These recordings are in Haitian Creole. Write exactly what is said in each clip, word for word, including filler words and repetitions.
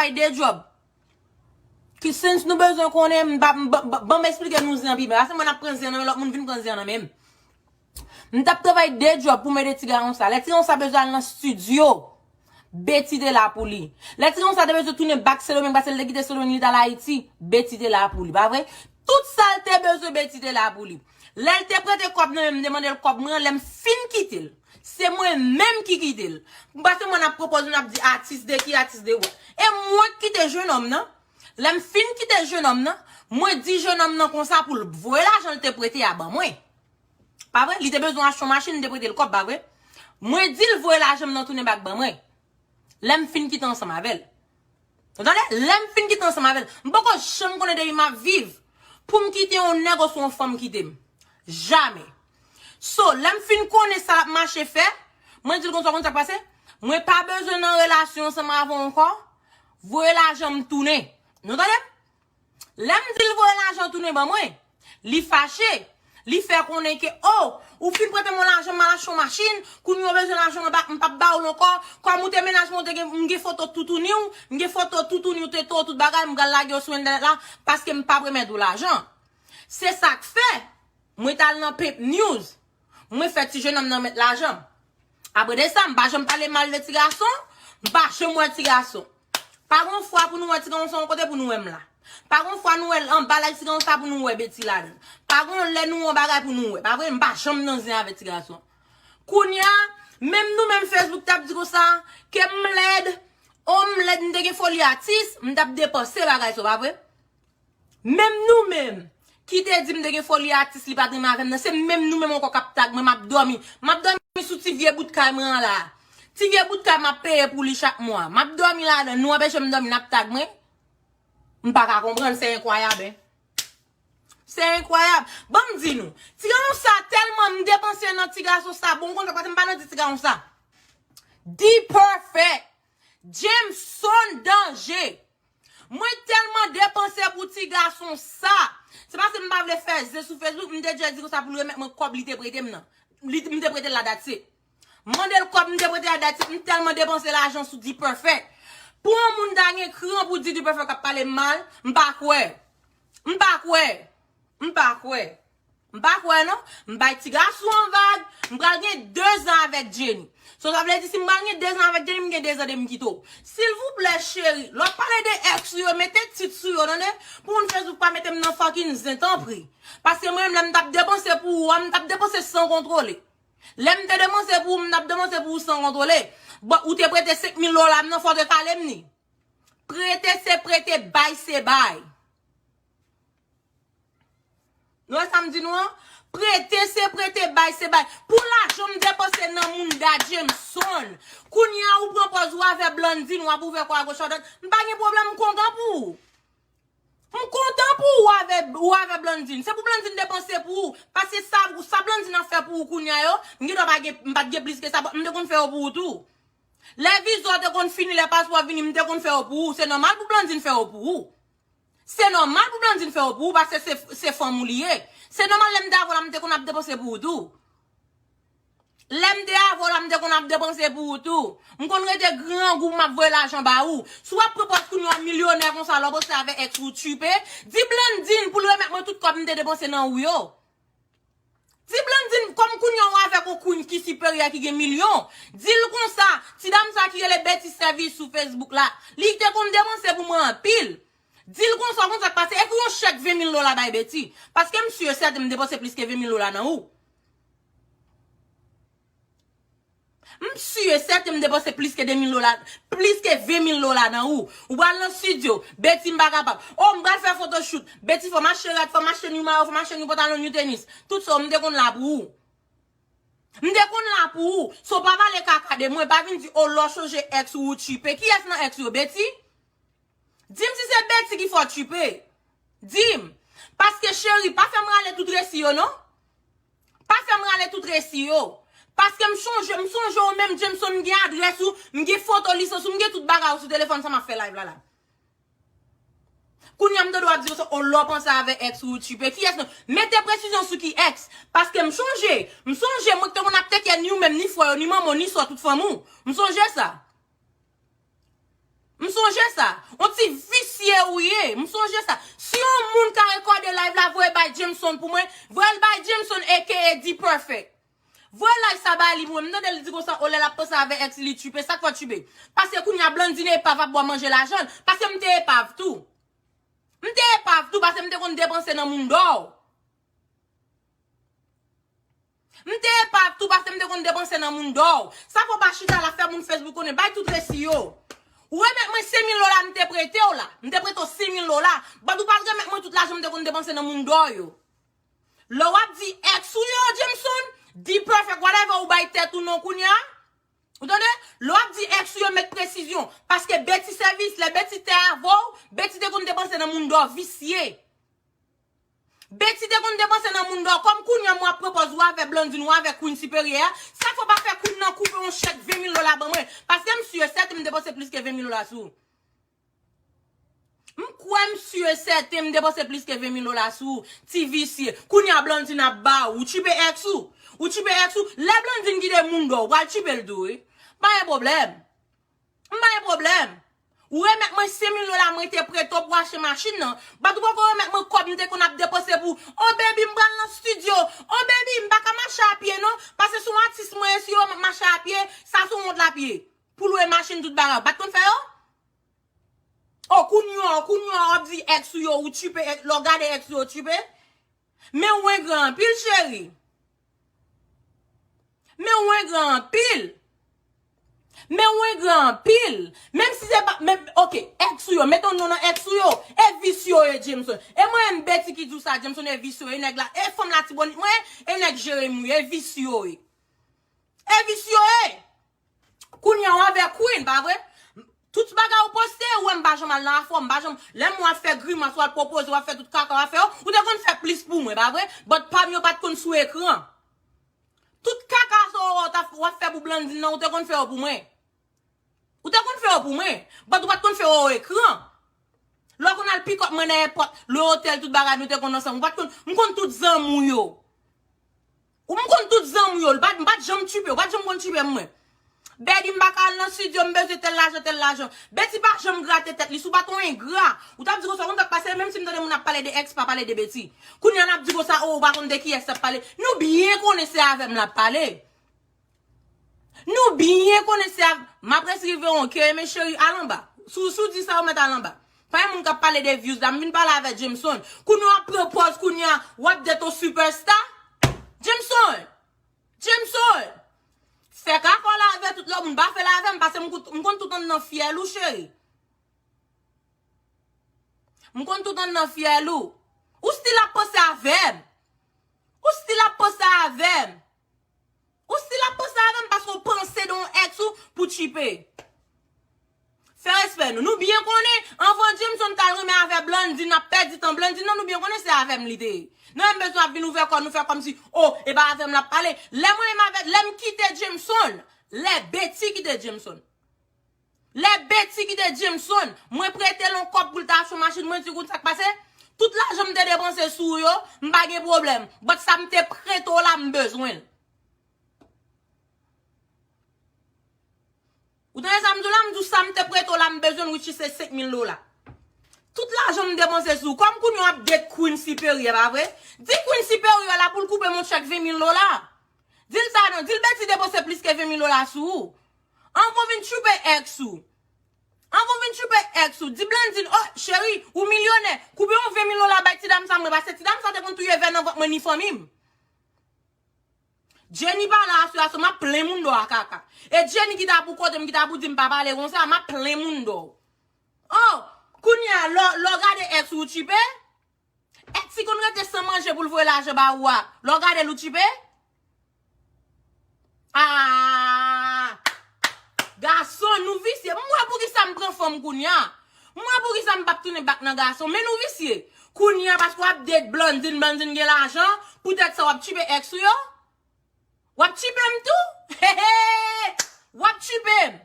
travay de djòb. Ki sens nou bezwen konnen, m pa, m, ban, ban, ban m eksplike nou zen an pi byen. Paske mwen ap pran zen nan men lòt moun vin pran zen nan men m. M t ap travay de djòb pou m ede ti gason sa. Lè ti gason sa bezwen al nan estidyo, Betty te la pou li. Lè ti gason sa te bezwen tounen back Sendomeng, paske l te kite Sendomeng, li t al Ayiti, Betty te la pou li, pa vre? Tout sa l te bezwen, Betty te la pou li. Lè l te prete kòb nan men m, m te mande l kòb mwen an, lè m fin kite l, se mwen menm ki kite l. Paske mwen ap pwopoze, n ap di atis de ki, atis de wè. E mwen k kite jennonm nan. Lè m fin kite jennonm nan, mwen di jennonm nan konsa pou l voye lajan l te prete a ban mwen. Pa vre? Li te bezwen achte yon machin, m te prete l kòb, pa vre? Mwen di l voye lajan m nan tounen back ban mwen. Lè m fin kite ansanm avè l. Ou tande? Lè m fin kite ansanm avè l. M poko janm konnen depi m ap viv pou m kite yon nèg oswa yon fanm kite m. Jamè. So, lè m fin konnen sa l ap mache fè, mwen di l konsa, konn sa k pase? Mwen pa bezwen nan relasyon ansanm avè w ankò. Voye lajan m tounen. Nou tande m? Lè m di l voye lajan tounen ban mwen, li fache. Li fè konnen ke, o, ou fin prete m yon lajan, m al achte yon machin, kounye a w bezwen lajan nan bak, m p ap ba w l ankò. Kòm ou te mennaj mwen, ou te gen, m gen foto toutouni w, m gen foto toutouni w, te to tout bagay, m pral lage yo sou entènèt la, paske m p ap remèt ou lajan. Se sa k fè, mwen t al nan Pimp News, mwen fè ti jennonm nan met lajan m. Apre de sa, m pa janm pale mal de ti gason, m pa janm wè ti gason. Pa gon fwa pou nou wè ti gason yon kote pou nou wè m la. Pa gon fwa nou wè l anba laj ti gason sa pou nou wè Betty ladan l. Pa gon lè nou wè yon bagay pou nou wè. Pa vre, m pa janm nan zen avèk ti gason. Kounye a, menm nou menm Facebook t ap di konsa, ke m lèd, o m lèd, m te gen foli atis, m t ap depanse bagay sa, pa vre? Menm nou menm, ki te di m te gen foli atis, li pa t renmen avè m nan, se menm nou menm ankò k ap tag mwen, m ap dòmi. M ap dòmi sou ti vye bout kay mwen an la. Ti vye bout kay m ap peye pou li chak mwa. M ap dòmi ladan, nou anpeche m dòmi, n ap tag mwen. M pa ka konprann, se enkwayab, en. Se enkwayab. Ban m di nou, ti gason sa tèlman m depanse nan ti gason sa, bon, konn sa k pase, m pa nan di ti gason sa. D-Perfect, Jameson Danger. Mwen tèlman depanse pou ti gason sa. Se paske m pa vle fè zen sou Facebook, m te dwe di konsa pou l remèt mwen kòb li te prete m nan. Li, m te prete l la, that's it. M mande l kòb m te prete a, that's it. M tèlman depanse lajan sou D-Perfect. Pou yon moun ta gen kran pou di D-Perfect ap pale m mal, m pa kwè. M pa kwè. M pa kwè. M pa kwè non. M bay ti gason an vag. M pral gen dezan avèk Jenny. So, sa vle di, si m pral gen dezan avèk Jenny, m gen dezan de m kite w. Silvouplè, cheri, lè w ap pale de ex ou yo, mete tit sou yo, tande? Pou moun Facebook pa mete m nan fucking zen, tanpri. Paske mwen menm, lè m t ap depanse pou ou a, m t ap depanse san kontwole. Lè m te depanse pou ou, m t ap depanse pou ou san kontwole. Bon, ou te prete senk mil dola m nan, fò w te kale m ni. Prete se prete, bay se bay. Nou wè sa m di nou an? Prete se prete, bay se bay. Pou lajan m depanse nan mounda Jameson, kounye a ou pran pòz ou avè Blondine, w ap ouvè kò a goch a dwat. M pa gen pwoblèm, m kontan pou ou. M kontan pou ou avè, ou avè Blondine. Se pou Blondine depanse pou ou. Paske sa, sa Blondine ap fè pou ou kounye a yo, m gen dwa pa gen, m pa t gen plis ke sa, but m te konn fè yo pou ou tou. Lè viza w te konn fini, lè paspò vini, m te konn fè yo pou ou. Se nòmal pou Blondine fè yo pou ou. Se nòmal pou Blondine fè yo pou ou, paske se, se fanm ou li ye. Se nòmal, lè m te avè w la, m te konn ap depanse pou ou tou. Lè m te avè w la, m te konn ap depanse pou ou tou. M konn rete grangou, m ap voye lajan ba ou. Si w ap pran pòz kounye a w milyonè konsa, lè w panse avè ex ou tchipe, di Blondine pou l remèt mwen tout kòb m te depanse nan ou yo. Di Blondine, kòm kounye a w avèk yon queen ki siperyè, ki gen milyon, di l konsa, ti dam sa ki rele Betty Service sou Facebook la, li te konn depanse pou mwen anpil. Di l konsa, konsa k pase, ekri yon chèk ven mil dola bay Betty. Paske m si e sèten m depanse plis ke ven mil dola nan ou. M si e sèten m depanse plis ke de mil dola, plis ke ven mil dola nan ou. Ou pral nan estidyo, Betty m pa kapab. O, m pral fè photoshoot, Betty fò m achte rad, fò m achte new mayo, fò m achte new pantalon, new tenis. Tout sa, m te konn la pou ou. M te konn la pou ou. So, pa pale kaka de mwen, pa vin di, o, lè w chonje ex ou, ou tchipe. Kiyès nan ex yo, Betty? Di m si se Betty ki fè w tchipe. Di m. Paske, cheri, pa fè m rale tout resi yo, non. Pa fè m rale tout resi yo. Paske m chonje, m sonje w menm, Jameson, m gen adrès ou, m gen foto lisans ou, m gen tout bagay ou sou telefòn sa m ap fè live la la. Kounye a m tande w ap di konsa, o, lè w panse avè ex ou, ou tchipe. Kiyès non? Mete presizyon sou ki ex. Paske m chonje, m sonje mwen ki te konn ap take care ni ou menm, ni frè yo, ni manman w, ni sè w, tout fanmi w. M sonje sa. M sonje sa. On ti visye ou ye. M sonje sa. Si yon moun ka rekòde live la, voye bay Jameson pou mwen. Voye l bay Jameson, aka D-Perfect. Voye live sa ba li pou mwen. M tande l di konsa, o lè l ap panse avè ex li tchipe. Sa k fè w tchipe? Paske kounye a Blandine epav ap bò manje lajan l. Paske m te epav tou. M te epav tou, paske m te konn depanse nan moun dò. M te epav tou, paske m te konn depanse nan moun dò. Sa fò pa chita la fè moun Facebook konnen. Bay tout resi yo. Ou remèt mwen senk mil dola m te prete w la. M te prete w senk mil dola. But ou pa t remèt mwen tout lajan m te konn depanse nan moun dò yo. Lè w ap di ex ou yo, Jameson, D-Perfect, whatever, ou bay tèt ou non kounye a. Ou tande? Lè w ap di ex ou yo, met presizyon. Paske Betty sèvis, lè Betty te avè w, Betty te konn depanse nan moun dò visye. Betty te konn depanse nan moun dò. Kòm kounye a m ap pran pòz ou avè Blandine, ou avè Queen Siperyè a, sa fò pa fè Queen nan koupe yon chèk ven mil dola ban mwen. Paske m si e sèten m depanse plis ke ven mil dola sou ou. M kwè m si e sèten m depanse plis ke ven mil dola sou ou, ti visye. Kounye a Blandine ap ba ou, ou tchipe ex ou. Ou tchipe ex ou. Lè Blandine kite moun dò, ou pral tchipe l tou, wi. Pa gen pwoblèm. M pa gen pwoblèm. Ou remèt mwen senk mil dola mwen te prete w pou achte machin nan. But ou poko remèt mwen kòb m te konn ap depanse pou, o baby, m pral nan studio. O baby, m pa ka mache a pye non. Paske se yon atis mwen ye, si yo m ap mache a pye, sa se yon wont l ap ye. Pou lwe machin, tout bagay. Ou pa t konn fè yo? O kounye a, kounye a, w ap di ex ou yo, ou tchipe, lè w gade ex ou yo, ou tchipe. Men ou engra anpil, cheri. Men ou engra anpil. Men ou engra anpil. Menm si se pa, men, ok, ex ou yo, mete yon non nan ex ou yo. E vis yo ye, Jameson. E mwen, m Betty ki di w sa, Jameson, e vis yo ye, nèg la. E fanm Latibonit mwen, e nèg Jeremi, e vis yo ye. E vis yo ye. Kounye a w avè Queen, pa vre? Tout bagay ou poste, ou wè m pa janm al nan afè w, m pa janm, lè m w ap fè grimas, w ap pwopoze, w ap fè tout kaka w ap fè yo, ou te konn fè plis pou mwen, pa vre? But pa m yo pa t konn sou ekran. Tout kaka sa w, w ap fè pou Blandine nan, ou te konn fè yo pou mwen. Ou te konn fè yo pou mwen, but ou pa t konn fè yo ekran. Lè w konn al pick up mwen nan èpòt, lwe otèl, tout bagay, nou te konn ansanm. Ou pa t konn, m konn tout zanmi w yo. Ou m konn tout zanmi w yo, m pa t, m pa t janm tchipe, ou pa t janm konn tchipe mwen. Betty, m pa ka al nan studio, m bezwen tèl lajan, tèl lajan. Betty pa janm grate tèt li, si w pa t yon engra. Ou t ap di konsa, ou konn sa k pase, menm si m tande moun ap pale de ex, pa pale de Betty. Kounye a n ap di konsa, o, ou pa konn de kiyès l ap pale. Nou byen konnen se avè m l ap pale. Nou byen konnen se ak, m ap resi rive yon ke, men cheri, al anba. Si w, si w di sa, ou mèt al anba. Pa gen moun k ap pale de views la, m vin pale avè Jameson. Kounye a w ap pran pòz, kounye a, w ap dèt yon superstar. Jameson! Jameson! Fè kaka w la avè tout lòt moun, pa fè l avè m, paske m kout-, m konn tout anndan fyèl ou, cheri. M konn tout anndan fyèl ou. Ou still ap panse avè m. Ou still ap panse avè m. Ou still ap panse avè m paske w panse de yon ex ou pou tchipe. Fè respè nou. Nou byen konnen, anvan Jameson t al renmen avè Blandine, n ap pèdi tan Blandine nan, nou byen konnen se avè m li te ye. Nou menm bezwen ap vin ouvè kò nou, fè kòmsi, o, e pa avè m l ap pale. Lè mwen menm avè, lè m kite Jameson, lè Betty kite Jameson. Lè Betty kite Jameson, mwen prete l yon kòb pou l ta achte yon machin, mwen di, kout sa k pase? Tout lajan m te depanse sou ou yo, m pa gen pwoblèm. But sa m te prete w la, m bezwen l. Ou tande sa m di w la? M di w sa m te prete w la, m bezwen l, which is se senk mil dola. Tout lajan m depanse sou ou. Kòm kounye a w ap date Queen Siperyè, pa vre? Di Queen Siperyè la pou l koupe m yon chèk ven mil dola. Di l sa non, di l Betty depanse plis ke ven mil dola sou ou. Anvan w vin tchipe ex ou. Anvan w vin tchipe ex ou, di Blandine, o, cheri, ou milyonè, koupe yon ven mil dola bay ti dam sa mwen, paske ti dam sa te konn touye vè nan vant mwen ni fanmi m. Jenny pa la aswè a, so m ap plen moun dò a kaka. E Jenny ki ta pou kote m, ki ta pou di m pa pale konsa, m ap plen moun dò. O, kounye a, lè w, lè w gade ex ou tchipe, ex ki konn rete san manje pou l voye lajan ba ou a, lè w gade l ou tchipe? Ah! Gason, nou visye. M wè poukisa m pran fanm kounye a. M wè poukisa m p ap tounen back nan gason. Men nou visye. Kounye a, paske w ap date Blandine, Blandine gen lajan, poutèt sa w ap tchipe ex ou yo? W ap tchipe m tou? Hehe! W ap tchipe m.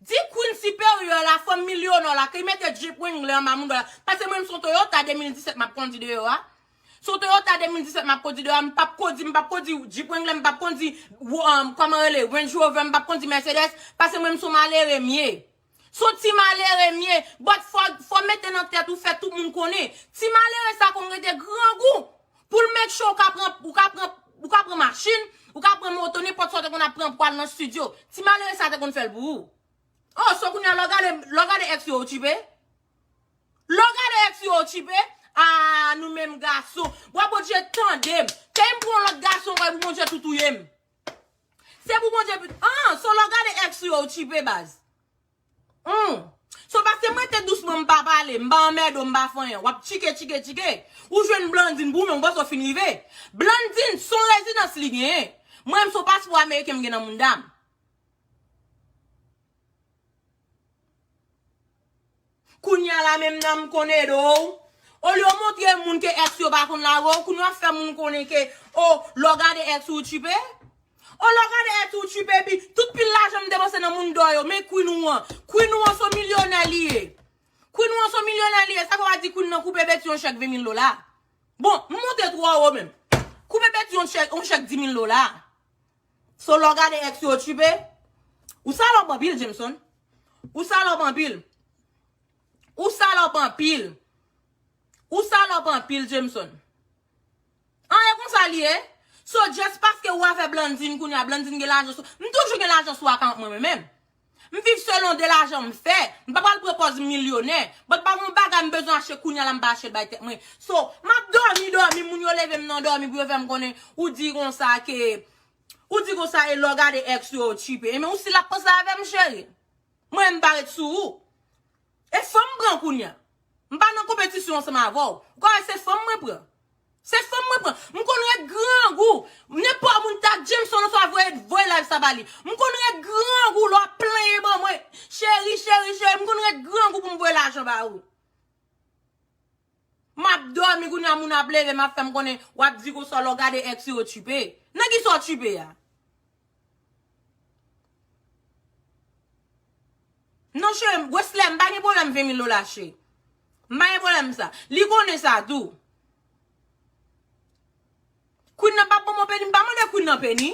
Di Queen Siperyè la, fanm milyonè la, ki mete Jeep Wrangler anba moun dò la. Paske mwen, m se yon Toyota de mil disèt m ap kondi deyò a. Se yon Toyota de mil disèt m ap kondi deyò a. M p ap kondi, m p ap kondi Jeep Wrangler, m p ap kondi, um, kòman rele, Range Rover, m p ap kondi Mercedes. Paske mwen, m se yon malere m ye. Se yon ti malere m ye, but fò, fò mete nan tèt ou, fè tout moun konnen. Ti malere sa konn rete grangou pou l make sure ou ka pran, ou ka pran, ou ka pran machin, ou ka pran moto, nenpòt sa w te konn ap pran pou al nan studio. Ti malere sa te konn fè l pou ou. Oh, so kounye a lè w gade, lè w gade ex yo, ou tchipe? Lè w gade ex yo, ou tchipe? Ah, nou menm gason. Bwa Bondye tande m. Ke m pran yon lòt gason, wè pou Bondye tou touye m. Se pou Bondye pit-, ah, so lè w gade ex yo, ou tchipe baz. Hmm. So paske mwen te dousman, m pa pale, m pa anmède w, m pa fè anyen. W ap tchike, tchike, tchike. Ou jwenn Blandine pou mwen, ou panse w fin rive. Blandine, se yon rezidans li genyen. Mwen, se yon paspò ameriken m gen nan mouda m. Kounye a la menm nan m konn ede w. Olye w montre moun ke ex yo pa konn lage w, kounye a w ap fè moun konnen ke, o, lè w gade ex ou tchipe. O, lè w gade ex ou tchipe, epi tout pil lajan m depanse nan moun dò yo, men queen ou an. Queen ou an se yon milyonè li ye. Queen ou an se yon milyonè li ye, sa vle di queen nan koupe Betty yon chèk ven mil dola. Bon, m monte twò wo menm. Koupe Betty yon chèk, yon chèk di mil dola. So, lè w gade ex yo tchipe, ou salòp anpil, Jameson. Ou salòp anpil. Ou salòp anpil. Ou salòp anpil, Jameson. An, e konsa li ye. So, just paske ou avè Blandine kounye a, Blandine gen lajan sou, m toujou gen lajan sou akant mwen, mwen menm. M viv selon de lajan m fè. M pa pral pran pòz milyonè. But pa gen yon bagay m bezwen achte kounye a la m pa achte l bay tèt mwen. So, m ap dòmi, dòmi, moun yo leve m nan dòmi pou yo fè m konnen ou di konsa ke, ou di konsa e lè w gade ex yo, ou tchipe. Ebyen, ou still ap panse avè m, cheri. Mwen, m pa ret sou ou. E fanm m pran kounye a. M pa nan konpetisyon ansanm avè w. Ou ka wè se fanm mwen pran. Se fanm mwen pran. M konn ret grangou. Nenpòt moun ta Jameson oswa voye, voye live sa ba li. M konn ret grangou lè w ap plenyen ban mwen. Cheri, cheri, cheri. M konn ret grangou pou m voye lajan ba ou. M ap dòmi kounye a, moun ap leve, m ap fè m konnen, w ap di konsa lè w gade ex yo tchipe. Nan kisa w tchipe a? Non, cheri, Wesley, m pa gen pwoblèm ven mil dola, cheri. M pa gen pwoblèm sa. Li konnen sa tou. Queen nan p ap ban mwen peni, m pa mande Queen nan peni.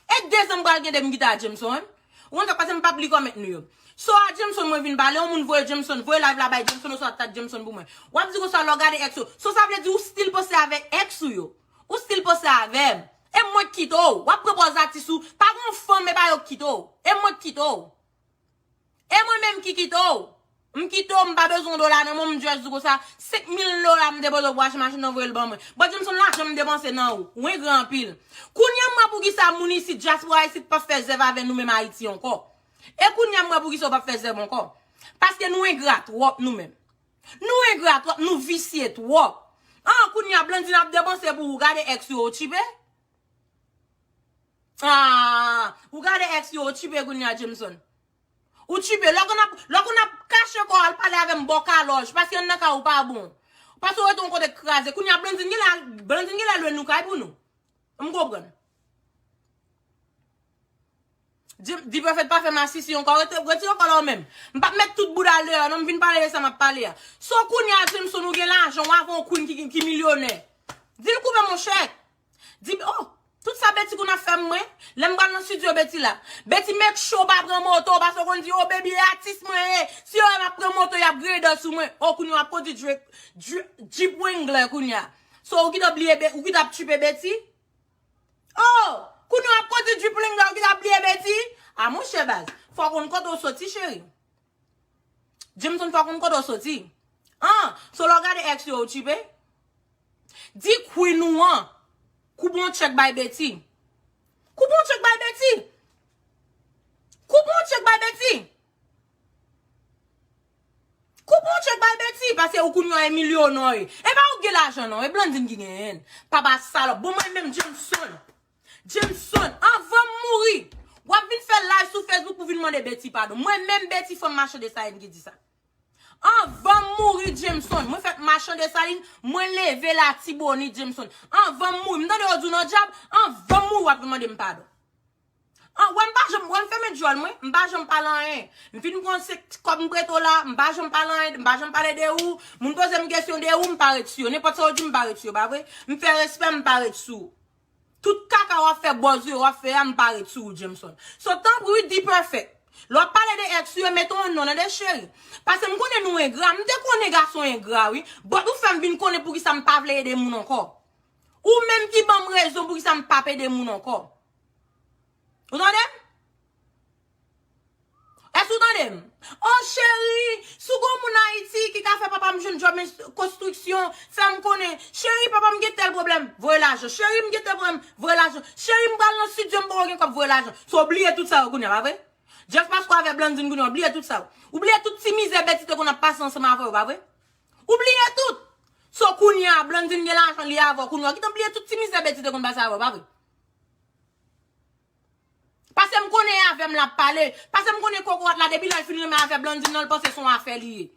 E de zan m pral gen de m kite a Jameson. Ou konn sa k pase, m p ap li kòmèt nou yo. So a Jameson mwen vin pale, yon moun voye Jameson, voye live la bay Jameson, oswa tag Jameson pou mwen. W ap di konsa lè w gade ex ou. So sa vle di ou still panse avèk ex ou yo. Ou still panse avè m. E mwen k kite w. W ap pran pòz atis ou. Pa gen yon fanm, e pa yo k kite w. E mwen k kite w. E mwen menm ki kite w. M kite w, m pa bezwen yon dola nan men w, m just di konsa, senk mil dola m depoze w pou achte machin nan voye l ban mwen. But Jameson, lajan m depanse nan ou. Ou engra anpil. Kounye a m wè poukisa moun isit, dyaspora isit, p ap fè zèv avè nou menm Ayiti ankò. E kounye a m wè poukisa w p ap fè zèv ankò. Paske nou engra twòp nou menm. Nou engra twòp, nou visye twòp. An, kounye a Blandine ap depanse pou ou, gade ex yo, ou tchipe? Ah, ou gade ex yo, ou tchipe kounye a Jameson. Ou tchipe, lè w konn ap, lè w konn ap kache kò w al pale avè m bò kalòj, paske anndan kay ou pa bon. Paske w rete yon kote k kraze. Kounye a Blandine genlè, Blandine genlè lwe nou kay pou nou. M konprann. Di, di Prophet pa fè masisi ankò, rete, retire kò la w menm. M p ap met tout bouda l deyò, non, m vin pale de sa m ap pale a. So kounye a Jameson ou gen lajan, w avè yon queen ki, ki milyonè. Di l koupe monchè. Di, oh, tout sa Betty konn ap fè m mwen. Lè m pral nan studio Betty la. Betty make sure w pa pran moto, paske w konn di, oh, baby, e atis mwen ye. Si yo wè m ap pran moto, y ap grade sou mwen. Oh, kounye a w ap kondui Jeep, Jeep, Jeep Wrangler kounye a. So, ou kite bliye Be-, ou kite ap tchipe Betty? Oh, kounye a w ap kondui Jeep Wrangler, ou kite ap bliye Betty? A monchè baz, fò w konn kote w soti, cheri. Jameson fò konn kote w soti. An, so lè w gade ex yo, ou tchipe? Di queen ou an, koupe yon tchèk bay Betty. Koupe yon tchèk bay Betty. Koupe yon tchèk bay Betty. Koupe yon tchèk bay Betty, paske ou kounye a e milyonè. E pa ou gen lajan non, e Blandine ki genyen l. Papa salòp. Bon, mwen menm Jameson. Jameson, anvan m mouri, w ap vin fè live sou Facebook pou vin mande Betty padon. Mwen menm Betty fanm machan de sarin ki di sa. Anvan m mouri Jameson, mwen fèt machan de sarin, mwen leve Latibonit Jameson. Anvan m mouri, m tande yo di w nan dyab, anvan m mouri w ap vin mande m padon. An, wè m pa janm, wè m fèmen djòl mwen, m pa janm pale anyen. M fin pran se kòb m prete w la, m pa janm pale anyen, m pa janm pale de ou. Moun poze m kesyon de ou, m pa ret sou yo. Nenpòt sa yo di, m pa ret sou yo, pa vre? M fè respè, m pa ret sou ou. Tout kaka w ap fè, bòz yo w ap fè a, m pa ret sou ou, Jameson. So, tanpri, wi, D-Perfect. Lè w ap pale de ex ou yo, mete yon non, tande cheri. Paske m konnen nou engra. M te konnen gason engra, wi. But ou fè m vin konnen poukisa m pa vle ede moun ankò. Ou menm ki ban m rezon poukisa m p ap ede moun ankò. Ou tande m? Èske ou tande m? Oh, cheri, si w gon moun Ayiti ki ka fè papa m jwenn djòb konstriksyon, fè m konnen. Cheri, papa m gen tèl pwoblèm, voye lajan. Cheri, m gen tèl pwoblèm, voye lajan. Cheri, m pral nan estidyo, m poko gen kòb, voye lajan. So, w bliye tout sa yo kounye a, pa vre? Just paske w avè Blandine kounye a, w bliye tout sa yo. Ou bliye tout ti mizè Betty te konn ap pase ansanm avè w, pa vre? Ou bliye tout. So, kounye a, Blandine gen lajan, li avè w kounye a. Ou gentan bliye tout ti mizè Betty te konn pase avè w, pa vre? Paske m konnen e avè m l ap pale. Paske m konnen kokorat la, depi lè l fin renmen avè Blandine nan, l panse se yon afè li ye.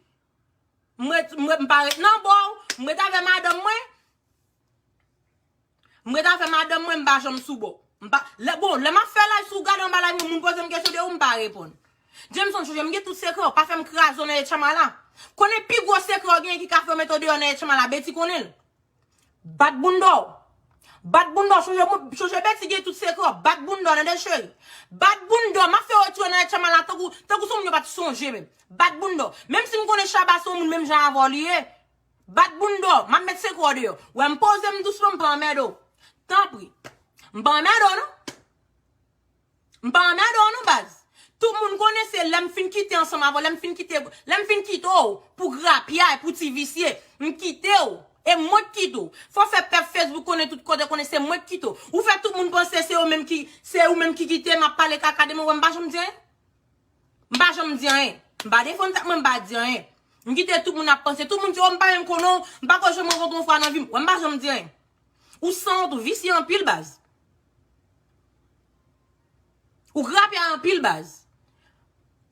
M ret, m ret, m pa ret nan bò w, m ret avè madanm mwen. M ret avè madanm mwen, m pa janm sou bò. M pa, lè, bon, lè m ap fè live, si w gade anba live mwen, moun poze m kesyon de ou, m pa reponn. Jameson, chonje m gen tout sekrè w, pa fè m kraze w nan etchanm la. Konnen pi gwo sekrè w genyen ki ka fè w mete w deyò nan etchanm la, Betty konnen l. Bat bounda w. Bat bounda w. Chonje, chonje Betty gen tout sekrè w. Bat bounda w, tande cheri. Bat bounda w. M ap fè w retire nan etchanm la tankou, tankou se yon moun yo pa t sonje menm. Bat bounda w. Menm si m konnen Shabba se yon moun menm jan avè w li ye. Bat bounda w. M ap met sekrè w deyò. Wè m poze m dousman, m pa anmède w. Tanpri. M pa anmède w non. M pa anmède w non baz. Tout moun konnen se lè m fin kite ansanm avè w, lè m fin kite, lè m fin kite w pou grapyay, pou ti visye, m kite w. E mwen k kite w. Fò fè pèp Facebook konnen tout kote, konnen se mwen k kite w. Ou fè tout moun panse se yo menm ki, se ou menm ki kite m ap pale kaka de mwen, wè m pa janm di anyen. M pa janm di anyen. M pa defann tèt mwen, m pa di anyen. M kite tout moun ap panse. Tout moun di, oh, m pa menm konnen w, m pa ko janm rankontre w yon fwa nan vi m. Wè m pa janm di anyen. Ou sanwont, ou visye anpil baz. Ou grapyay anpil baz.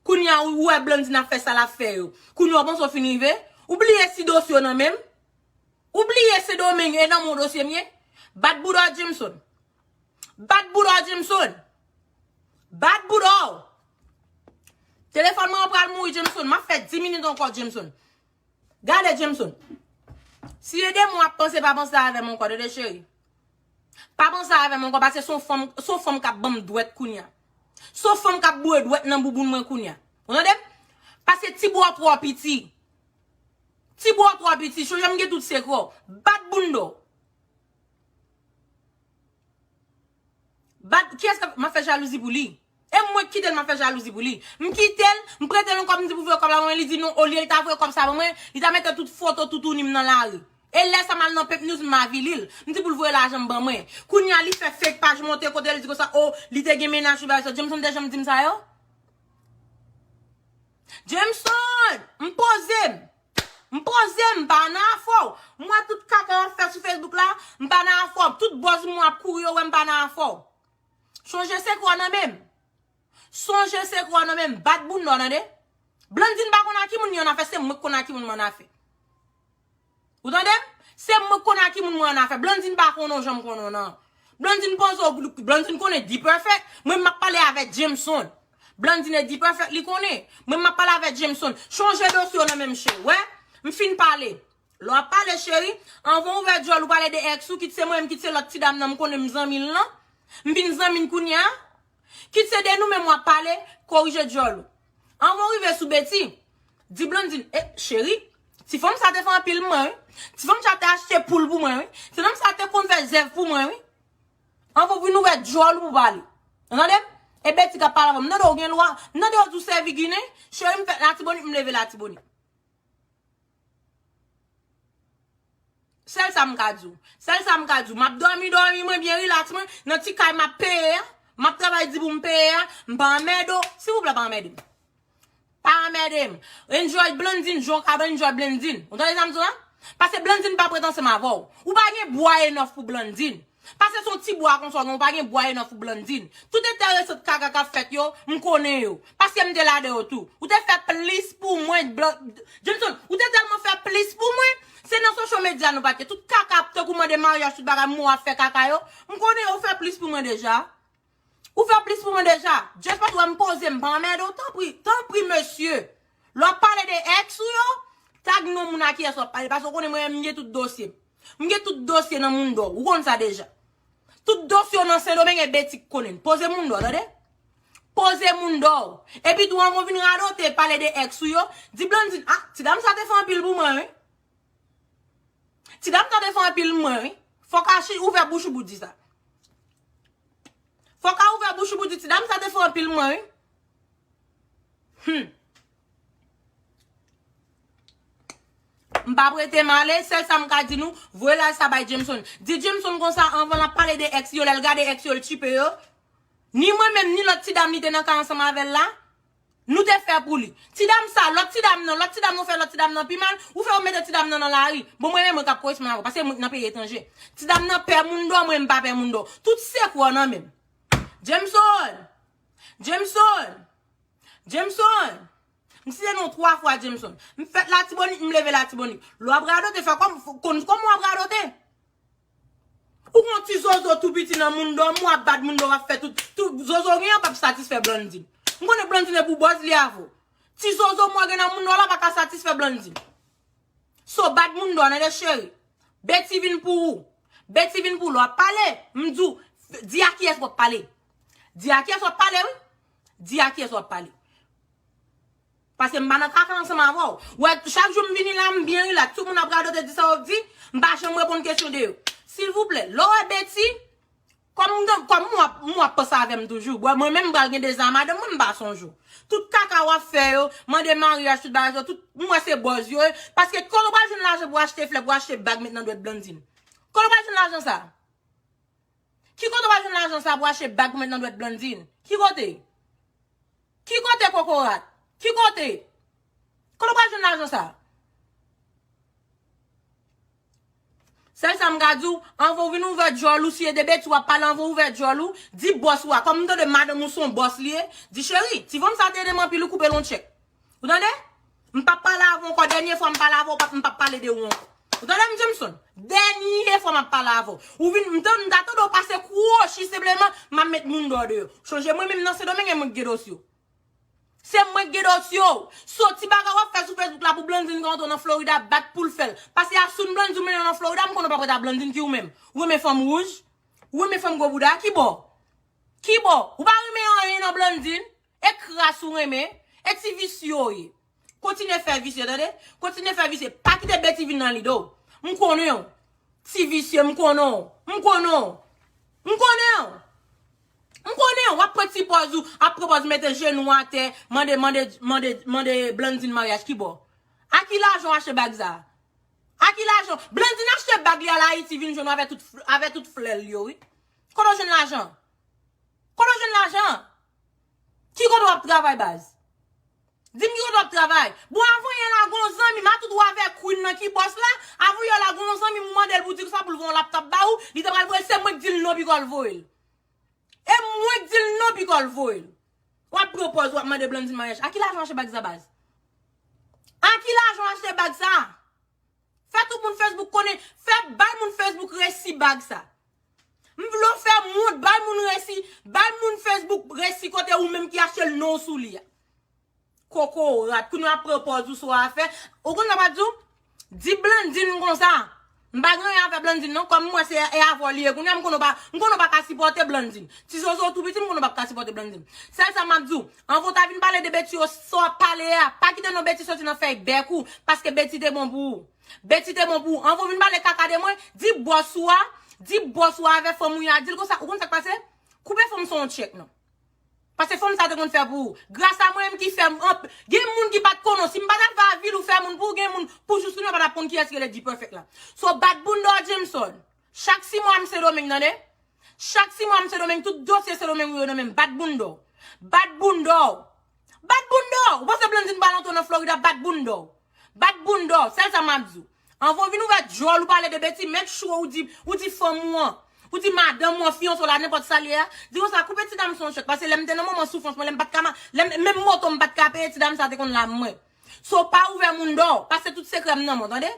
Kounye a, ou wè Blandine ap fè sa l ap fè yo. Kounye a, w panse w fin rive? Ou bliye si dosye w nan men m? Ou bliye Sendomeng e nan men w dosye m ye? Bat bouda w, Jameson. Bat bouda w, Jameson. Bat bouda w. Telefòn mwen an pral mouri, Jameson. M ap fè dis minit ankò, Jameson. Gade, Jameson. Si e de moun ap panse, pa panse avè m ankò, tande cheri. Pa panse avè m ankò, paske se yon fanm, se yon fanm k ap ban m dwèt kounye a. Se yon fanm k ap boure dwèt nan bouboun mwen kounye a. Ou tande m? Paske ti bra w twò piti. Ti bra w twò piti, chonje m gen tout sekrè w. Bat bounda w. Bat, kiyès k ap, m ap fè jalouzi pou li? E mwen k kite l, m ap fè jalouzi pou li. M kite l, m prete l yon kòb, m di pou voye kòb la ban mwen, li di non, olye li ta voye kòb sa ban mwen, li ta mete tout foto toutouni m nan lari. E lè sa m al nan Pep News, m avili l. M di pou l voye lajan m ban mwen. Kounye a, li fè fake paj monte kote l di konsa, oh, li te gen mennaj, bagay sa. Jameson te janm di m sa yo? Jameson, m poze m. M poze m, m pa nan afè w. M wè tout kaka w ap fè sou Facebook la, m pa nan afè w. Tout buzz moun ap kouri yo wè m pa nan afè w. Chonje sekrè w nan men m. Sonje sekrè w nan men m. Bat bounda w, tande? Blandine pa konn a ki moun li annafè, se mwen k konn a ki moun m annafè. Ou tande m? Se mwen k konn a ki moun mwen annafè. Blandine pa konnen w jan m konnen w nan. Blandine panse w, Blandine konnen D-Perfect. Mwen m ap pale avèk Jameson. Blandine e D-Perfect li konnen. Mwen m ap pale avèk Jameson. Chonje dosye w nan men m cheri. Wè, m fin pale. Lè w ap pale cheri, anvan w ouvè djòl ou pale de ex ou, kit se mwen menm, kit se lòt ti dam nan m konnen m zanmi l lan. M vin zanmi l kounye a. Kit se de nou menm w ap pale, korije djòl ou. Anvan w rive sou Betty, di Blandine, e, cheri, ti fanm sa te fè anpil mwen, wi. Ti fanm sa te achte poul pou mwen, wi. Ti fanm sa te konn fè zèv pou mwen, wi. Anvan w vin ouvè djòl ou pou pale. Ou tande m? E Betty k ap pale avè w. M tande w gen lwa. M tande w di w sèvi ginen. Cheri, m fèt Latibonit, m leve Latibonit. Sèl sa m ka di w. Sèl sa m ka di w. M ap dòmi, dòmi mwen byen rilaks mwen. Nan ti kay m ap peye a. M ap travay di pou m peye a. M pa anmède w. Silvouplè, pa anmède m. Pa anmède m. Enjoy Blandine, jan w ka enjoy Blandine. Ou tande sa m di w la? Paske Blandine pa prèt ansanm avè w. Ou pa gen bwa enòf pou Blandine. Paske se yon ti bwa konsa w gen, ou pa gen bwa enòf pou Blandine. Tout entèresan kaka k ap fèt yo, m konnen yo. Paske m te la de yo tou. Ou te fè plis pou mwen, Blan-, Jameson, ou te tèlman fè plis pou mwen. Se nan social media nou pa t ye. Tout kaka ap tankou mande maryaj, tout bagay, mwen w ap fè kaka yo. M konnen yo, ou fè plis pou mwen deja. Ou fè plis pou mwen deja. Just paske w wè m poze, m pa anmède w, tanpri, tanpri, mesye. Lè w ap pale de ex ou yo, tag non moun a kiyès w ap pale, paske w konnen mwen menm m gen tout dosye m. M gen tout dosye nan Mundo, ou konn sa deja. Tout dosye w nan Sendomeng e Betty k konnen l. Poze Mundo, tande? Poze moun dò. Epi tou, anvan w vin radote, pale de ex ou yo, di Blondine, ah, ti dam sa te fè anpil pou mwen, wi. Ti dam sa te fè anpil pou mwen, wi. Fòk a chi ouvè bouch ou pou di sa. Fòk a ouvè bouch ou pou di, ti dam sa te fè anpil pou mwen, wi. Hmm. M pa prete m ale, sèl sa m ka di nou, voye live sa bay Jameson. Di Jameson konsa, anvan l ap pale de ex yo, lè l gade ex yo, l tchipe yo. Ni mwen menm, ni lòt ti dam li te nan kay ansanm avè l la, nou te fè pou li. Ti dam sa, lòt ti dam nan, lòt ti dam nan fè lòt ti dam nan pi mal, ou fè yo mete ti dam nan nan lari. Bon, mwen menm, mwen k ap koresponn avè w, paske mwen nan peyi etranje. Ti dam nan pè moun dò, mwen m pa pè moun dò. Tout sekrè w nan men m. Jameson! Jameson! Jameson! M site non twa fwa Jameson. M fèt Latibonit, m leve Latibonit. Lè w ap radote, fè kòm, konn kòman w ap radote. Ou gon ti zozo tou piti nan moun dòm, w ap bat moun dòm, w ap fè tout, tout zozo gen an p ap satisfè Blondine. M konnen Blondine e pou bòz li avè w. Ti zozo mwen gen nan moun dòm la pa ka satisfè Blondine. So bat moun dòm, tande cheri. Beti vin pou ou. Beti vin pou ou. Lè w ap pale, m di w, di a kiyès w ap pale. Di a kiyès w ap pale, wi. Di a kiyès w ap pale. Paske m pa nan kaka ansanm avè w. Wè, chak jou m vini la, m byen rilaks. Tout moun ap radote, di sa yo di, m pa janm reponn kesyon de yo. Silvouplè, lè w wè Beti, kòm m, kòm m w ap, m w ap panse avè m toujou. Bwè, mwen menm m pral gen deza madanm mwen, m pa sonje w. Tout kaka w ap fè yo, mande maryaj, tout bagay sa, tout, m wè se bòz yo ye. Paske kote w pral jwenn lajan pou achte flè, pou achte bag, met nan dwèt Blondine? Kote w pral jwenn lajan sa? Ki kote w pral jwenn lajan sa pou achte bag pou met nan dwèt Blondine? Ki kote? Ki kote, kokorat? Ki kote? Kote w pral jwenn lajan sa? Sèl sa m ka di w, anvan w vin ouvè djòl ou, si e de Beti w ap pale, anvan w ouvè djòl ou, di bòs ou a. Kòm m tande madanm ou se yon bòs li ye, di cheri, ti fanm sa te ede m anpil, ou koupe l yon tchèk. Ou tande? M p ap pale avè w ankò. Dènye fwa m pale avè w, m p ap pale de ou ankò. Ou tande m, Jameson? Dènye fwa m ap pale avè w. Ou vin, m ta, m ta tande w pase kwochi senpleman, m ap met moun dò deyò. Chonje mwen menm nan Sendomeng e mwen k gen dosye w. Se mwen k gen dosye w. So ti bagay w ap fè sou Facebook la pou Blondine ka antre nan Florida bat pou l fè l. Pase a soun Blondine ou mennen nan Florida, m konnen w p ap ret a Blondine ki ou menm. Ou renmen fanm wouj? Ou renmen fanm gwo bouda? Ki bò? Ki bò? Ou pa renmen anyen nan Blondine? E kras ou renmen, e ti visye w ye. Kontinye fè visye, tande? Kontinye fè visye. Pa kite Beti vin nan lide w. M konnen w. Ti visye, m konnen w. M konnen w. M konnen w. M konnen w. W ap pran ti pòz ou, ap pran pòz mete jenou atè, mande, mande, mande, mande Blondine maryaj ki bò? A ki lajan w achte bag sa? A ki lajan? Blondine achte bag li al Ayiti vin jwenn w avè tout, avè tout flè l yo, wi. Kote w jwenn lajan? Kote w jwenn lajan? Ki kote w ap travay, baz? Di m ki kote w ap travay. Bon, avan yè la, gon zanmi m, a tout ou avè Queen nan ki bòs la, avan yè la, gon zanmi m ou mande l pou di sa, pou l voye yon laptop ba ou, li te pral voye, se mwen k di l non, piko l voye l. E mwen k di l non, piko l voye l. W ap pran pòz, w ap mande Blondine maryaj. A ki lajan w achte bag sa, baz? A ki lajan w achte bag sa? Fè tout moun Facebook konnen, fè bay moun Facebook resi bag sa. M vle w fè moun, bay moun resi, bay moun Facebook resi kote ou menm ki achte l non w sou li a. Kokorat, kounye a pran pòz ou sou afè. Ou konn sa m ap di w? Di Blondine konsa. M pa gen anyen avè Blondine non, kòm m wè se e avè w li ye. Kounye a m konnen w pa, m konnen w pa ka sipòte Blondine. Ti zozo w tou piti, m konnen w p ap ka sipòte Blondine. Sèl sa m ap di w, anvan w ta vin pale de Beti yo, sa w ap pale a, pa kite non Beti soti nan fèy bèk ou, paske Beti te bon pou ou. Beti te bon pou ou. Anvan w vin pale kaka de mwen, di bòs ou a, di bòs ou a avè fanm ou yo a, di l konsa, ou konn sa k pase? Koupe fanm sa yon tchèk non. Paske fanm sa te konn fè pou ou. Gras a mwen menm ki fè m, gen moun ki pa t konnen w. Si m pa t al fè avil ou fè moun pou ou, gen moun pou jis kounye a pa t ap konn kiyès ki rele D-Perfect la. So bat bounda w Jameson. Chak sis mwa m Sendomeng, tande? Chak sis mwa m Sendomeng, tout dosye Sendomeng ou yo nan men m. Bat bounda w. Bat bounda w. Bat bounda w. Ou panse Blondine pral antre nan Florida, bat bounda w. Bat bounda w. Sèl sa m ap di w. Anvan w vin ouvè djòl ou pale de Beti, make sure ou di, ou di fanm ou an, ou di madanm ou an, fiyanse w la, nenpòt sa l ye a, di konsa, koupe ti dam sa yon tchèk, paske lè m te nan moman soufrans mwen, lè m pa t ka ma-, lè m, menm moto m pa t ka peye, ti dam sa te konn la mwen. So pa ouvè moun dò, pase tout sekrè m nan men w, tande?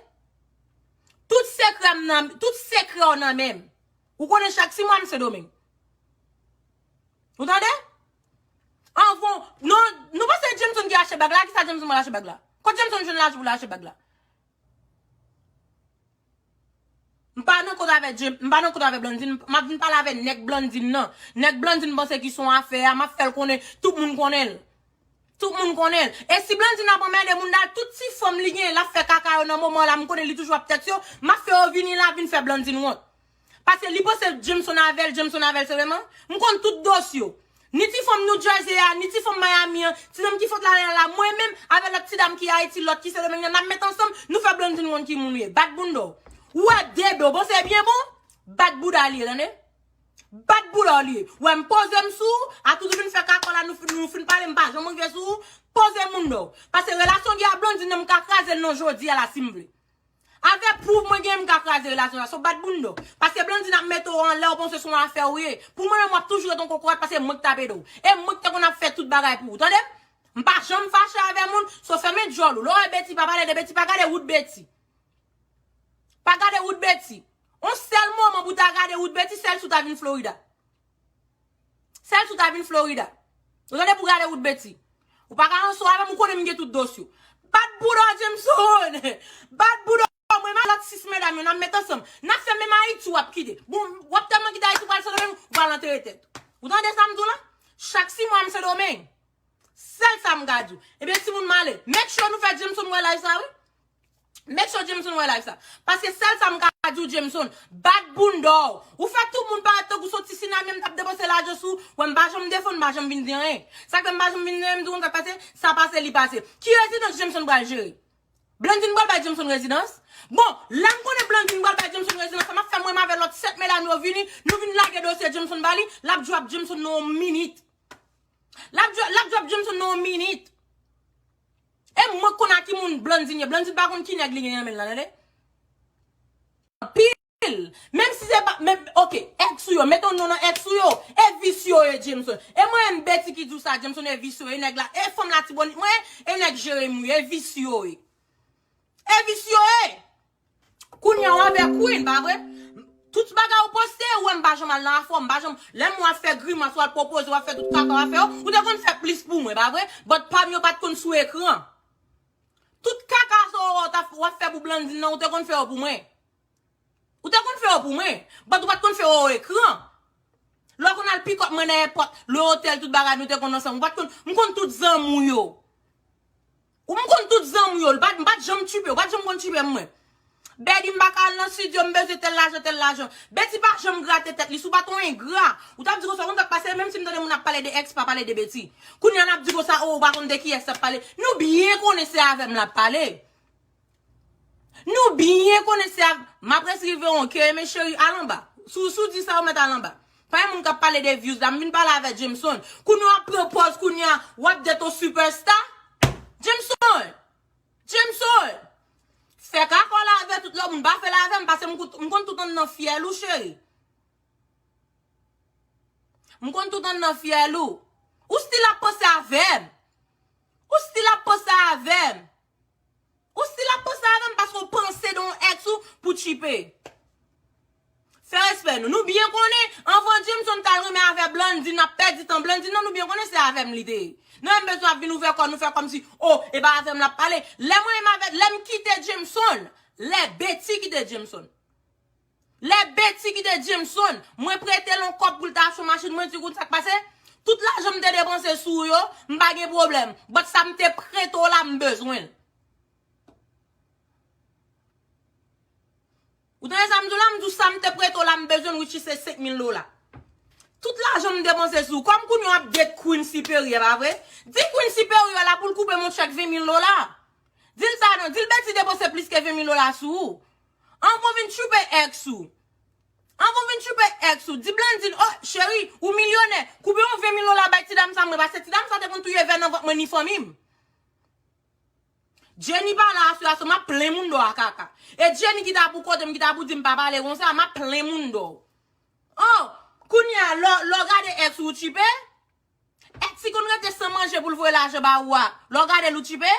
Tout sekrè m nan, tout sekrè w nan men m. Ou konnen chak sis mwa m Sendomeng. Ou tande? Anvan, non, nou panse Jameson ki achte bag la? Kisa Jameson pral achte bag la? Kot Jameson jwenn lajan pou l achte bag la? M pa nan kont avè James, m pa nan kont avè Blandine, m ap vin pale avè nèg Blandine nan. Nèg Blandine panse ki se yon afè a, m ap fè l konnen, tout moun konnen l. Tout moun konnen l. E si Blandine ap anmède moun, dal tout ti fanm li genyen, l ap fè kaka yo nan moman la, m konnen li toujou ap tèks yo, m ap fè yo vini la, vin fè Blandine wont. Paske li panse Jameson avè l, Jameson avè l, se vre man. M konn tout dosye yo. Ni ti fanm New Jersey a, ni ti fanm Miami an, ti nonm ki sot la la, mwen menm, avè lòt ti dam ki Ayiti, lòt ki Sendomeng nan, n ap met ansanm, nou fè Blandine wont ki moun li ye. Bat bounda w. Ou wè de do, bon, se byen bon? Bat bouda li ye, tande? Bat boula w li ye. Wè m poze m sou ou, akoz ou vin fè kakò la, nou fin, nou fin pale, m pa janm rive sou ou, poze moun do. Paske relasyon gen a Blandine nan m ka kraze l nan jodi a la si m vle. Avè pwouv mwen gen m ka kraze relasyon la, so bat bounda w. Paske Blandine ap mete w anlè, ou panse se yon afè ou ye. Pou mwen menm w ap toujou ret yon kokorat paske mwen k t ap ede w. E mwen k te konn ap fè tout bagay pou ou, tande? M pa janm fache avè moun, so fèmen djòl ou. Lè w wè Betty pa pale de Betty, pa gade wout Betty. Pa gade wout Betty. On sèl moman pou ta gade wout Betty, sèl si w ta vin Florida. Sèl si w ta vin Florida. Ou tande pou gade wout Betty. Ou pa ka anso avè m, ou konnen m gen tout dosye w. Bat bouda w Jameson! Bat bouda w mwen, m a lòt sis medam yo, n ap met ansanm. N ap fè menm Ayiti w ap kite. Bon, w ap tèlman kite Ayiti, w pral Sendomeng, ou pral antere tèt ou. Ou tande sa m di w la? Chak sis mwa m Sendomeng. Sèl sa m ka di w. Ebyen, timoun m ale. Make sure nou fè Jameson wè live sa, wi. Make sure Jameson wè live sa. Paske sèl sa m ka di w, Jameson, bat bounda w. Ou fè tout moun parèt tankou se yon ti sinamyon m t ap depanse lajan sou ou. Wè, m pa janm defann, m pa janm vin di anyen. Sa k fè m pa janm vin di anyen, m di w konn sa k pase, sa pase, li pase. Ki rezidans Jameson pral jere? Blandine pral bay Jameson rezidans? Bon, lè m konnen Blandine pral bay Jameson rezidans, sa m ap fè mwen menm avè lòt sèt medam yo vini, nou vin lage dosye Jameson ba li, l ap drop Jameson nan yon minit. L ap dro-, l ap drop Jameson nan yon minit. E mwen k konn a ki moun Blandine ye. Blandine pa konn ki nèg li gen nan men l la, tande? Anpil. Menm si se pa, men, ok, ex ou yo, mete yon non nan ex ou yo. E visye yo ye, Jameson. E mwen menm Betty ki di w sa, Jameson, e visye yo ye, nèg la, e fanm Latibonit mwen, e nèg Jeremi, e visye yo ye. E visye yo ye. Kounye a w avè Queen, pa vre? Tout bagay ou poste, ou wè m pa janm al nan afè w, m pa janm, lè m wè w ap fè grimas, w al pwopoze, w ap fè tout kaka w ap fè yo, ou te konn fè plis pou mwen, pa vre? But pa m yo pa t konn sou ekran. Tout kaka sa w wè w t ap, w ap fè pou Blandine nan, ou te konn fè yo pou mwen. Ou te konn fè yo pou mwen, but ou pa t konn fè yo ekran. Lè w konn al pick up mwen nan èpòt, le otèl, tout bagay nou te konn ansanm. Ou pa t konn, m konn tout zanmi w yo. Ou m konn tout zanmi w yo. Li pa t, m pa t janm tchipe, ou pa t janm konn tchipe mwen. Betty, m pa ka al nan studio, m bezwen tèl lajan, tèl lajan. Betty pa janm grate tèt li, si w pa t yon engra. Ou t ap di konsa, ou konn sa k pase, menm si m tande moun ap pale de ex, pa pale de Betty. Kounye a n ap di konsa, o, ou pa konn de kiyès l ap pale. Nou byen konnen se avè m l ap pale. Nou byen konnen se avè m ap resi rive yon kè, men cheri, al anba. Si w, si w di sa, ou mèt al anba. Pa gen moun k ap pale de views la, m vin pale avè Jameson. Kounye a w ap pran pòz, kounye a w ap date yon superstar. Jameson! Jameson! Fè kakò la avè tout lòt moun, pa fè l avè m, paske m kout-, m konn tout anndan fyèl ou, cheri. M konn tout anndan fyèl ou. Ou still ap panse avè m. Ou still ap panse avè m. Ou still ap panse avè m paske w panse de yon ex ou pou tchipe. Fè respè nou. Nou byen konnen, anvan Jameson t al renmen avè Blandine, n ap pèdi tan Blandine nan, nou byen konnen se avè m li te ye. Nou menm bezwen ap vin ouvè kò nou, fè kòmsi, o, e pa avè m l ap pale. Lè mwen menm avè, lè m kite Jameson, lè Betty kite Jameson. Lè Betty kite Jameson, mwen prete l yon kòb pou l ta achte yon machin, mwen di, kout sa k pase? Tout lajan m te depanse sou ou yo, m pa gen pwoblèm. But sa m te prete w la, m bezwen l. Ou tande sa m di w la? M di w sa m te prete w la, m bezwen l, which is se senk mil dola. Tout lajan m depanse sou ou. Kòm kounye a w ap date Queen Siperyè, pa vre? Di Queen Siperyè la pou l koupe m yon tchèk ven mil dola. Di l sa non, di l Betty depanse plis ke ven mil dola sou ou. Anvan w vin tchipe ex ou. Anvan w vin tchipe ex ou, di Blandine, o, cheri, ou milyonè, koupe yon ven mil dola bay ti dam sa mwen, paske ti dam sa te konn touye vè nan vant mwen ni fanmi m. Jenny pa la aswè a, so m ap plen moun dò a kaka. E Jenny ki ta pou kote m, ki ta pou di m pa pale konsa, m ap plen moun dò. O, kounye a, lè, lè w gade ex ou, ou tchipe? Ex ki konn rete san manje pou l voye lajan ba ou a, lè w gade l ou tchipe?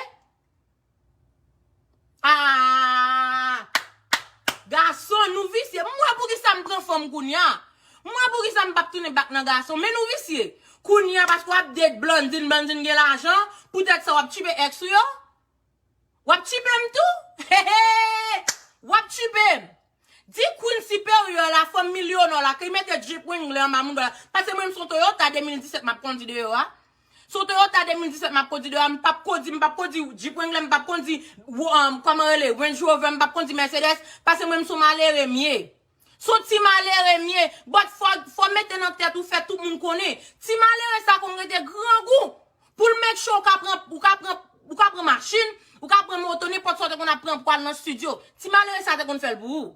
Ah! Gason, nou visye. M wè poukisa m pran fanm kounye a. M wè poukisa m p ap tounen back nan gason. Men nou visye. Kounye a, paske w ap date Blandine, Blandine gen lajan, poutèt sa w ap tchipe ex ou yo? W ap tchipe m tou? Hehe! W ap tchipe m. Di Queen Siperyè Nò la, ki mete Jeep Wrangler anba mouda la. Paske mwen, m se yon Toyota de mil disèt m ap kondi deyò a. Se yon Toyota de mil disèt m ap kondi deyò a, m p ap kondi, m p ap kondi Jeep Wrangler, m p ap kondi, um, kòman rele, Range Rover, m p ap kondi Mercedes, paske mwen, m se yon malere m ye. Se yon ti malere m ye, but fò, fò mete nan tèt ou, fè tout moun konnen. Ti malere sa konn rete grangou. Pou l make sure ou ka pran, ou ka pran, ou ka pran machin, ou ka pran moto, nenpòt sa w te konn ap pran pou al nan studio. Ti malere sa te konn fè l pou ou.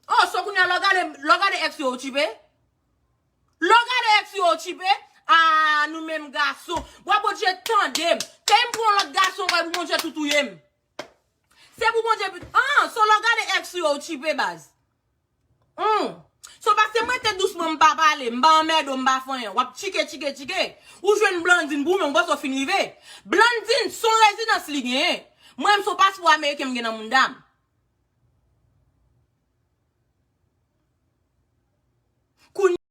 Oh, so kounye a, lè w gade, lè w gade ex yo, ou tchipe? Lè w gade ex yo, ou tchipe? Ah, nou menm gason. Bwa Bondye tande m. Ke m pran lòt gason, wè pou Bondye tou touye m. Se pou Bondye, ah, so lè w gade ex yo, ou tchipe baz. Hmm. So paske mwen te dousman, m pa pale, m pa anmède w, m pa fè anyen. W ap tchike, tchike, tchike. Ou jwenn Blandine pou mwen, ou panse w fin rive. Blandine, se yon rezidans li genyen. Mwen, m se yon paspò ameriken m gen nan mouda m.